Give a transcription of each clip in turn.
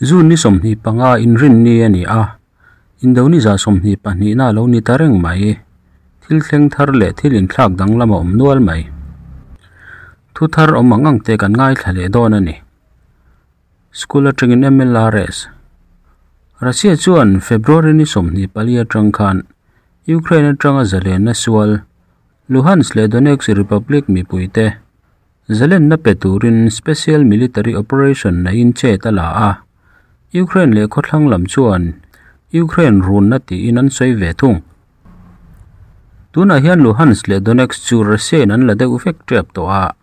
June ni 25 inrinni a ni a, Indo ni 22 na lo ni ta reng mai. Thil thleng thar leh thil inthlak danglam a awm nual mai. Thu thar awm ang ang te kan ngaithla leh dawn a ni. School atangin MLRS. Russia chuan February ni 24 atang khan Ukraine atanga zalenna sual Luhansk leh Donetsk Republic mipuite zalenna pe turin Special Military Operation neiin chet a la a. Ukraine leh khawthlang lam chuan Ukraine runna tiin an sawi ve thung. Tunah hian Luhansk leh Donetsk chu Russia in an la deuh vek tep tawh a.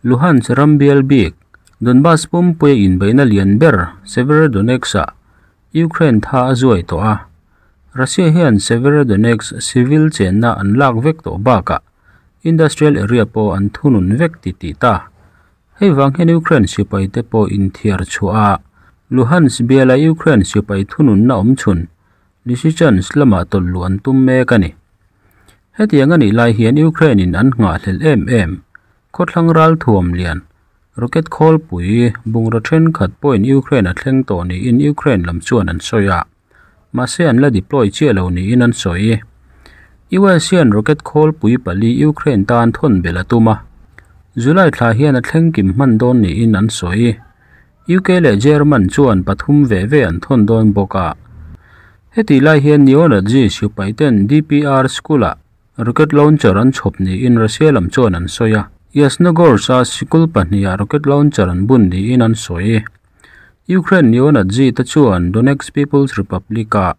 Luhansk ram bial bik Donbas pumpuia inbeihna lian ber Severodonetsk-ah Ukraine tha a zuai tawh a. Russia hian Severodonetsk civil chenna an lak vek tawh bakah industrial area pawh an thunun vek ti ti ta. Hei vang hian Ukraine sipai te pawh inthiar chhuah a. Luhansk biala Ukraine sipai thununna awm chhun Lysychansk lamah tawlh luh an tum mek a ni. Hetiang a nih lai hian Ukraine in an nghah hlel em em. Khawthlang ral thuam lian rocket khawlpui bungraw thenkhat pawhin Ukraine a thleng tawh niin Ukraine lam chuan an sawi a. Mahse an la deploy chiah lo niin an sawi. US hian rocket khawlpui pali Ukraine tan thawn bel a tum a. July thla hian a thleng kim hman dawn niin an sawi. UK leh German chuan pathum ve ve an thawn dawn bawk a. Heti lai hian neo-Nazi sipai ten DPR school-ah rocket launcher an chhawp niin Russia lam chuan an sawi a. Yasnogorsk-a sikul pahniha rocket launcher an bun niin an sawi. Ukraine neo-Nazi te chuan Donetsk People's Republic-a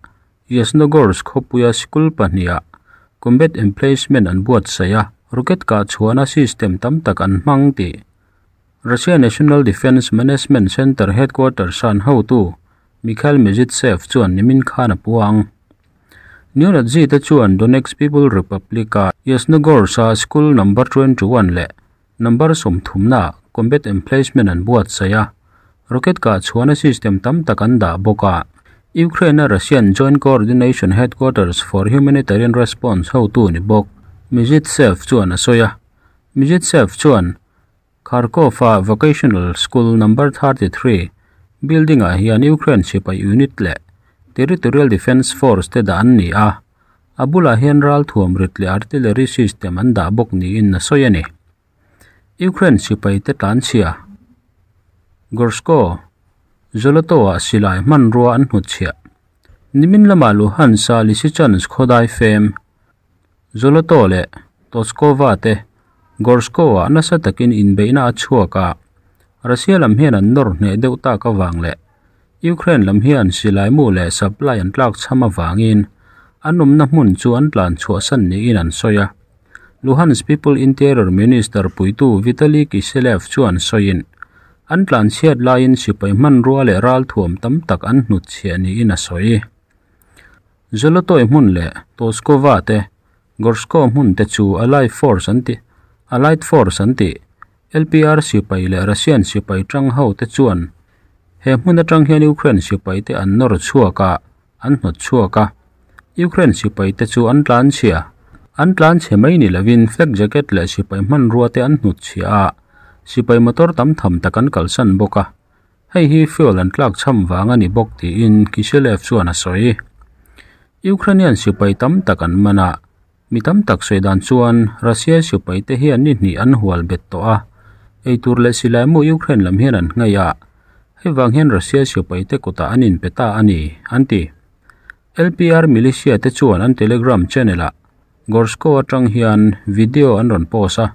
Yasnogorsk khawpuia sikul pahniha combat emplacement an buatsaih a. Rocket kah chhuahna system tam tak an hmang tih Russia National Defense Management Center headquarters an hotu Mikhail Mizintsev chuan nimin khan a puang. Neo-Nazi te chuan Donetsk People Republic-a Yasnogorsk-a school number 21 leh number 30 na combat emplacement an buatsaih a. Rocket kah chhuahna system tam tak an dah bawk a. Ukraine-a Russian Joint Coordination Headquarters for Humanitarian Response hotu ni bawk Mizintsev chuan a sawi a. Mizintsev chuan Kharkov-a Vocational School number 33 building-ah hian Ukraine sipai unit leh Territorial Defense Force te dah an ni a. A bulah hian ral thuam rit leh artillery system an dah bawk niin a sawi a ni. Ukraine sipai te tlan chhia Gorsko Zoloto-ah silai hmanrua an hnut chhiah. Nimin lama Luhansk-a Lysychansk khawdai fem Zoloto leh Toskova te Gorsko-ah nasa takin inbeihna a chhuak a. Russia lam hian an nawr hneh deuh tak awang leh Ukraine lam hian silai mu leh supply an tlak cham awangin an awmna hmun chu an tlan chhuah san niin an sawi a. Luhansk People Interior Minister puitu Vitaly Kiselev chuan sawiin an tlan chhiat laiin sipai hmanrua leh ral thuam tam tak an hnut chhiah niin a sawi. Zolotoi hmun leh Toskova te Gorsko hmun te chu Allied Force an ti Allied Force an ti LPR sipai leh Russian sipai tang ho te chuan he hmun atang hian Ukraine sipai te an nawr chhuak a, an hnawt chhuak a. Ukraine sipai te chu an tlan chhia. An tlan chhe mai ni lovin flak jacket leh sipai hmanrua te an hnut chhia a. Sipai motor tam tham tak an kalsan bawk a. Hei hi fuel an tlak cham wang a ni bawk tiin Kiselev chuan a sawi. Ukrainian sipai tam tak an man a. Mi tam tak sawi dan chuan Russia sipai te hian ni hnih an hual bet tawh a. Eitur leh silai mu Ukraine lam hian an nghei a. Hei vang hian Russia sipai te kutah an inpe ta a ni, an ti. LPR militia te chuan an Telegram channel-ah Gorsko atang hian video an rawn post a.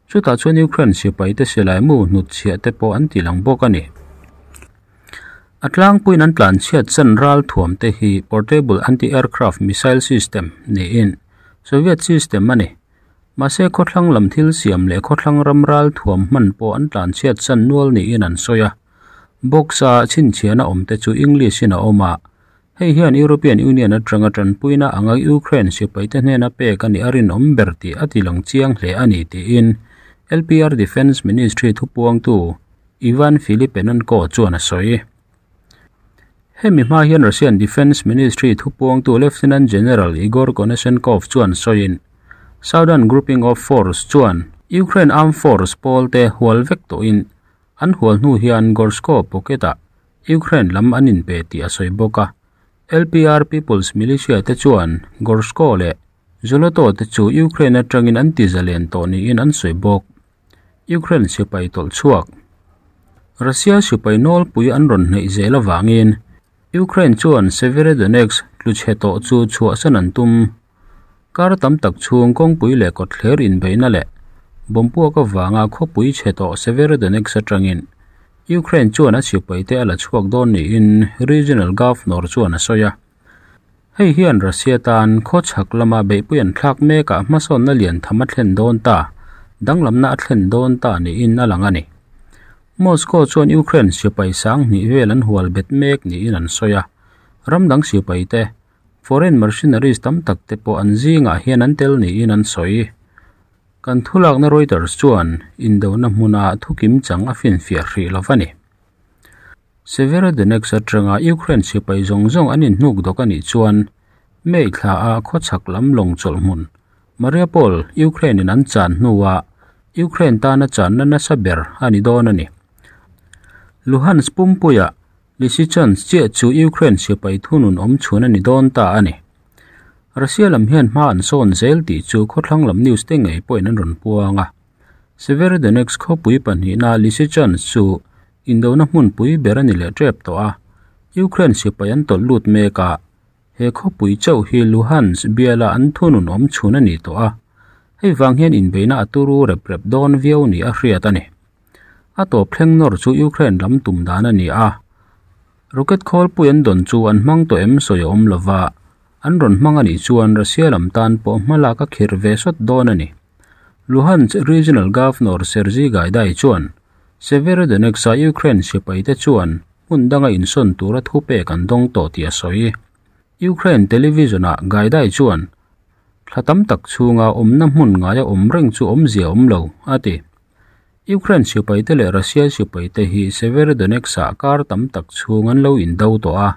Chutah chuan Ukraine sipai te silai mu hnut chhiah te pawh an ti lang bawk a ni. A tlangpuiin an tlan chhiat chan ral thuam te hi portable anti-aircraft missile system niin Soviet system a ni. Mahse khawthlang lam thil siam leh khawthlang ram ral thuam hman pawh an tlan chhiat chan nual niin an sawi a. Box-a chhinchhiahna awm te chu English in a awm a. Hei hian European Union atanga tanpuina anga Ukraine sipai te hnena pek ani a rinawm ber tih a ti lang chiang hle a ni tiin LPR Defense Ministry thupuangtu Ivan Filipenenko chuan a sawi. Hemi hma hian Russian Defense Ministry thupuangtu Lieutenant General Igor Konashenkov chuan sawiin Southern Grouping of Force chuan Ukraine Armed Force pawl te hual vek tawhin an hual hnu hian Gorsko pocket-ah Ukraine lam an inpe tih a sawi bawk a. LPR People's Militia te chuan Gorshkoe leh Zolotoe te chu Ukraine atangin an ti zalen tawh niin an sawi bawk. Ukraine sipai tawlh chhuak. Russia sipai nawlpui an rawn hnaih zel avangin Ukraine chuan Severodonetsk tlu chhe tawh chu chhuahsan an tum. Kar tam tak chhung kawngpui leh kawtthler inbeihna leh bomb puak avanga khawpui chhe tawh Severodonetsk atangin Ukraine chuan a sipaite a la chhuak dawn niin Regional Governor chuan a sawi a. Hei hian Russia tan khawchhak lama beihpui an thlak mekah hmasawnna lian tham a thlen dawn ta, danglamna a thlen dawn ta niin a lang a ni. Moscow chuan Ukraine sipai sang hnih vel an hual bet mek niin an sawi a, ram dang sipaite, foreign mercenaries tam tak te pawh an zingah hian an tel niin an sawi. Kan thulakna Reuters chuan indona hmuna thukim chang a finfiah hrih lo a ni. Severodonetsk atanga Ukraine sipai zawng zawng an inhnuk dawk a nih chuan May thla a khawchhak lam lawng chawlh hmun Mariupol, Ukraine in an chan hnuah Ukraine tana channa nasa ber a ni dawn a ni. Luhansk pumpuia Lysychansk chiah chu Ukraine sipai thunun awm chhun a ni dawn ta a ni. Russia lam hian hma an sawn zel tih chu khawthlang lam news te ngei pawhin an rawn puang a. Severodonetsk khawpui pahnihna Lysychansk chu indona hmunpui ber a ni leh tep tawh a, Ukraine sipai an tawlh lut mek a, he khawpui chauh hi Luhansk biala an thunun awm chhun a ni tawh a, hei vang hian inbeihna a turu rep rep dawn viau ni a hriat a ni. A tawp thleng nawr chu Ukraine lam tum dan a ni a, rocket khawlpui an dawn chu an hmang tawh em sawi a awm lova, an rawn hmang a nih chuan Russia lam tan pawh hmalak a khirh ve sawt dawn a ni. Luhansk Regional Governor Sergiy Gaidai chuan Severodonetsk-a Ukraine sipaite chuan hmun danga insawn tura thupek an dawng tawh tih a sawi. Ukraine television-ah Gaidai chuan, Thla tam tak chhunga awmna hmun ngaia awm reng chu awmzia awm lo, a ti. Ukraine sipaite leh Russia sipaite hi Severodonetsk-ah kar tam tak chhung an lo indo tawh a.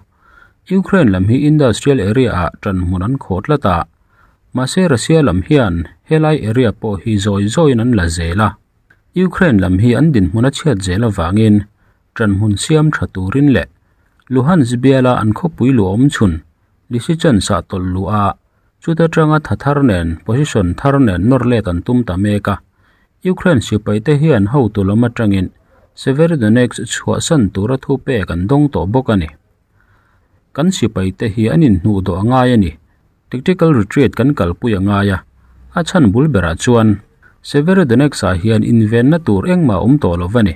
Ukraine lam hi industrial area-ah ṭanhmun an khawh tlat a, mahse Russia lam hian helai area pawh hi zawi zawiin an la zel a. Ukraine lam hi an dinhmun a chhiat zel avangin ṭanhmun siam ṭha turin leh Luhansk biala an khawpui luh awm chhun Lysychansk ah tawlh luh a, chuta ṭanga tha thar nen position thar nen nawr let an tum ta mek a. Ukraine sipaite hian hotu lam aṭangin Severodonetsk chhuahsan tura thupek an dawng tawh bawk a ni. Kan sipaite hi an inhnuh dawh a ngai a ni. Tactical retreat kan kalpui a ngai a, a chhan bul berah chuan Severodonetsk-ah hian invenna tur engmah a awm tawh lo va ni.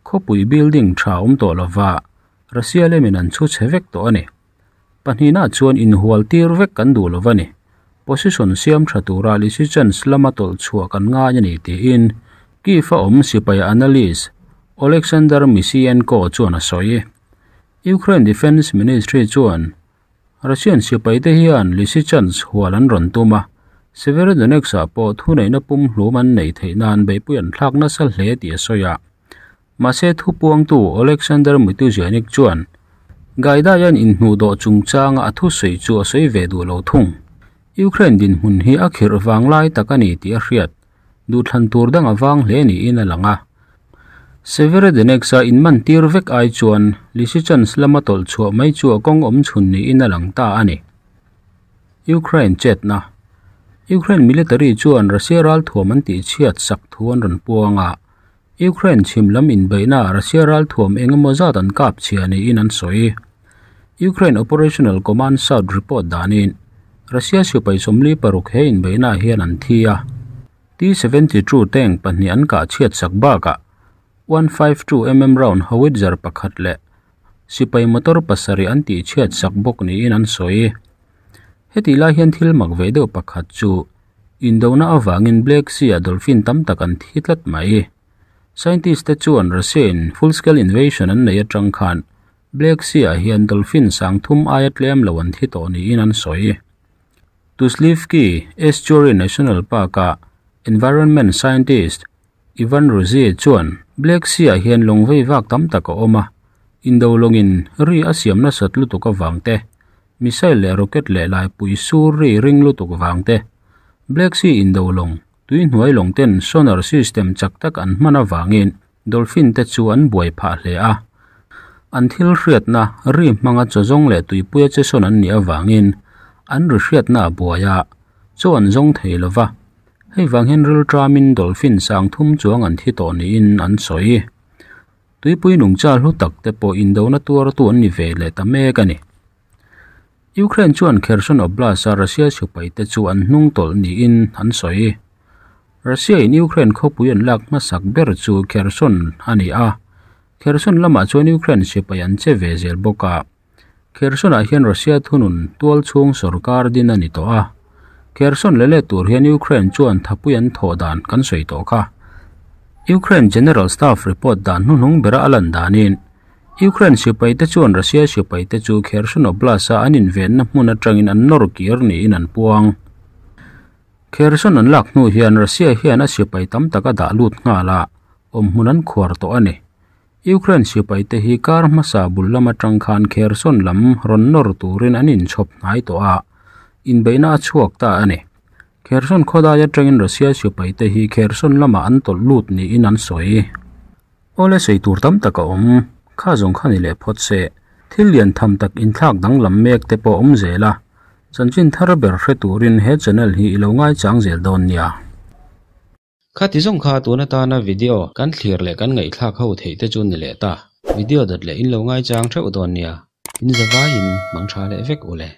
Khawpui building tha a awm tawh lo va, Russia lemin an chhu chhe vek tawh a ni. Pahnihnaah chuan inhual tir vek kan duh lo va ni. Position siam tha tura Lysychansk lama tawlh chhuah kan ngai a ni tiin Kyiv-a awm sipai analyst Oleksandr Misienko chuan a sawi. Ukraine Defence Ministry chuan Russian sipaite hian Lysychansk hual an rawn tum a, Severodonetsk-ah pawh thuneihna pumhlum an neih theih nan beihpui an thlak nasa hle tih a sawi a. Mahse thupuangtu Oleksandr Mituzianik chuan Gaidai-a'n inhnuhdawh chungchanga a thusawi chu a sawi ve duh lo thung. Ukraine dinhmun hi a khirh vang lai tak a ni tih a hriat. Duhthlan tur dang a vang hle niin a lang a. Severodonetsk-a inman tir vek ai chuan Lysychansk lama tawlh chhuah mai chu a kawng awm chhun niin a lang ta a ni. Ukraine chetna Ukraine military chuan Russia ralthuam an tihchhiat sak thu an rawn puang a, Ukraine chhim lam inbeihnaah Russia ralthuam eng emaw zat an kap chhia niin an sawi. Ukraine Operational Command South report danin Russia sipai 46 he inbeihnaah hian an thi a, T-72 tank pahnih an kah chhiat sak bakah 152 mm round howitzer pakhat leh sipai motor pasarih an tih chhiat sak bawk niin an sawi. Hetih lai hian thil mak ve deuh pakhat chu indona avangin Black Sea-ah dolphin tam tak an thi tlat mai. Scientist te chuan Russia-in full-scale invasion an neih atang khan Black Sea-ah hian dolphin sang thum aia tlem lo an thi tawh niin an sawi. Tuslivki Estuary National Park-a environment scientist Ivan Rozier chuan Black Sea-ah hian lawng vei vak tam tak a awm a, indo lawngin ri a siam nasat lutuk avang te, missile leh rocket leh laipui sur ri ring lutuk vang te, Black Sea indo lawng, tui hnuai lawng ten sonar system chak tak an hman avangin Dolphin te chu an buai phah hle a. An thil hriatna, ri hmanga chaw zawng leh tuipuia che sawn an nih avangin an ri hriatna a buai a, chaw an zawng thei lo va. Hei vang hian rilṭamin dolphin sang thum chuang an thi tawh niin an sawi. Tuipui nungcha hlu tak te pawh indona tuartu an ni ve leh ta mek a ni. Ukraine chuan Kherson Oblast-a Russia sipaite chu an hnung tawlh niin an sawi. Russia-in Ukraine khawpui an lak hmasak ber chu Kherson a ni a, Kherson lamah chuan Ukraine sipai an che ve zel bawk a. Kherson-ah hian Russia thunun tual chhung sorkar din a ni tawh a. Kherson leh let tur hian Ukraine chuan thapui an thawh dan kan sawi tawh kha. Ukraine General Staff report dan hnuhnung bera a lan danin Ukraine sipaite chuan Russia sipaite chu Kherson Oblast-a an invenna hmun atangin an nawr kir niin an puang. Kherson an lak hnu hian Russia hian a sipai tam tak a dah lut nghal a, awmhmun an khuar tawh a ni. Ukraine sipaite hi kar hmasa bul lam atang khan Kherson lam rawn nawr turin an inchhawp hnai tawh a, inbeihna a chhuak ta a ni. Kherson khawdai atangin Russia sipaite hi Kherson lamah an tawlh lut niin an sawi. Awle sawi tur tam tak a awm, kha zawng kha ni leh phawt se, thil lian tham tak inthlak danglam mek te pawh awm zel a, chanchin thar ber hre turin he channel hi i lo ngaichang zel dawn nia. Khati zawng kha tun atana video kan thlir leh kan ngaihthlak ho theih te chu ni leh ta, video dawt leh in lo ngaichang theuh dawn nia, in zavaiin hmang tha leh vek u le.